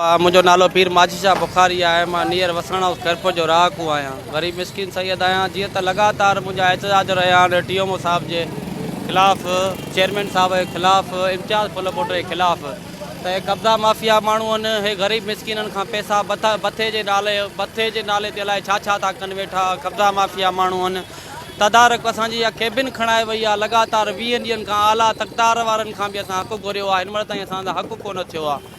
منهنجو نالو پير ماجي شاهه بخاري آهي مان نيئر وساڻ هائوس خيرپور جو رهاڪو آهيان غريب مسڪين سيد آهيان جيئن ته لڳاتار منهنجا احتجاج رهيا آهن ٽي ايم او صاحب جي خلاف چيئرمين صاحب جي خلاف امتياز ڦلپوٽي جي خلاف ته هي قبضا مافيا ماڻهو آهن هي غريب مسڪينن کان پئسا بٿي جي نالي بٿي جي نالي تي الائي ڇا ڇا ٿا ڪن ويٺا قبضا مافيا ماڻهو آهن تدارڪ اسان جي اها ڪيبن کڻائي وئي آهي لڳاتار ويهن ڏينهن کان اعليٰ تقدار وارن کان به اسان حق گهريو آهي هن مهل تائين اسان سان حق ڪونه ٿيو آهي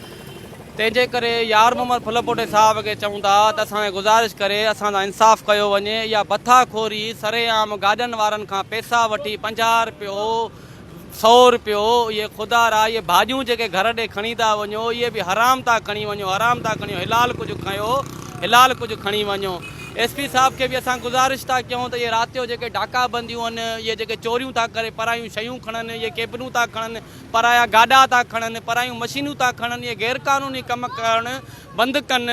تنهن جي ڪري يار محمد ڦلپوٽي صاحب کي چئون ٿا ته اسان کي گذارش ڪري اسان سان انصاف ڪيو وڃي اها ڀٿا خوري سرعام گاڏن وارن کان پئسا وٺي 50 رپيو سئو رپيو اهي خدا را اهي ڀاڄيون جيڪي گهر ڏي کڻي ٿا وڃو اهي به حرام ٿا کڻي وڃو حرام ٿا کڻي حلال ڪجهه کيو حلال ڪجهه کڻي وڃو ايس پي صاحب کي به اسان گذارش ٿا ڪيون ته اهي رات جو جيڪي ڊاڪا بنديون آهن اهي جيڪي چوريون ٿا ڪري پرايون شيون کڻن اهي ڪيبنون ٿا کڻن پرايا گاڏا ٿا کڻن، پرايون مشينون ٿا کڻن، اهي غير قانوني ڪم ڪرڻ بند ڪن،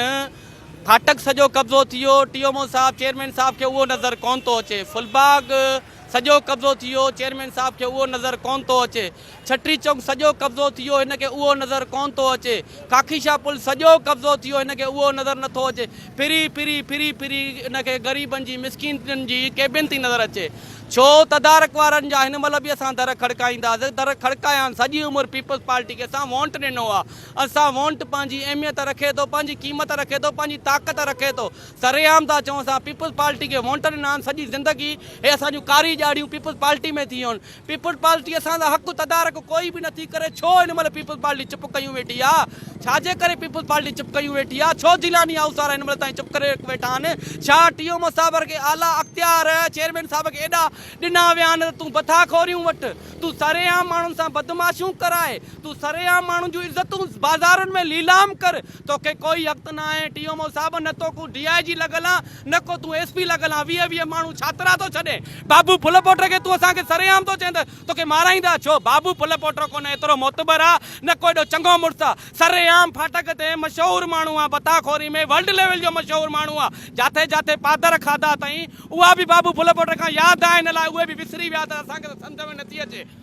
ڦاٽڪ سڄو قبضو ٿي ويو، ٽي ايم او صاحب چيئرمين صاحب کي اهو نظر ڪونه ٿو اچي، ڦل باغ سڄو قبضو ٿي ويو، چيئرمين صاحب کي اهو نظر ڪونه ٿو اچي، ڇٽي چونڪ سڄو قبضو ٿي ويو، هن کي اهو نظر ڪونه ٿو اچي، ڪاکي شاهه پل سڄو قبضو ٿي ويو، هن کي اهو نظر نه ٿو اچي، ڦري ڦري ڦري ڦري هن کي غريبن جي مسڪينن جي ڪيبن ٿي نظر اچي. ڇو تدارڪ وارن جا هن مهل به اسان در کڙڪائينداسين، در کڙڪايا آهن، سڄي عمر پيپلز پارٽي کي اسان وونٽ ڏنو آهي، اسان وونٽ پنهنجي اهميت رکي ٿو، پنهنجي قيمت رکي ٿو، پنهنجي طاقت رکي ٿو، سرعام ٿا چئون اسان پيپلز پارٽي کي وونٽ ڏنا آهن، سڄي زندگي هي اسان جون ڪاري ڄاڙيون پيپلز پارٽي ۾ ٿي ويون آهن، پيپلز پارٽي اسان سان حق تدارڪ ڪوئي به نٿي ڪري، ڇو هن مهل پيپلز پارٽي چپ ڪيون ويٺي آهي، ڇا جي ڪري پيپلز پارٽي چپ ڪيون ويٺي آ؟ ڇو جيلاني هائوس وارا هن مهل تائين چپ ڪري ويٺا آهن؟ ڇا ٽي او صاحب کي اعليٰ اختيار چيئرمين صاحب کي ايڏا ڏنا ويا آهن ته تون بٿا خوريون وٺ، تون سرعام ماڻهن سان بدمعاشيون ڪراء، تون سرعام ماڻهن جون عزتون بازارن ۾ ليلام ڪر، توکي ڪوئي حق ناهي ٽي او صاحب نه تو ڪو ڊي I جي لڳل آن نه ڪو تون ايس پي لڳل آن، 20 20 ماڻهو ڇاترا ٿو ڇڏين، بابو ڦلپوٽر کي تون اسان کي سرعام ٿو چئين ته توکي مارائيندا ڇو؟ بابو ڦل پوٽو ڪونه ايترو معتبر آ نه ڪو ايڏو چڱو مڙس آ. سر عام ڦاٽڪ تي مشهور ماڻهو آ ڀتا خوري ۾ ورلڊ ليول جو مشهور ماڻهو آ. جاٿي جاٿي پادر کاڌا اٿئين اها به بابو ڦل پوٽي کان ياد آ ان لاء اهي به وسري ويا ته اسان کي ته سمجهه ۾ نٿي اچي.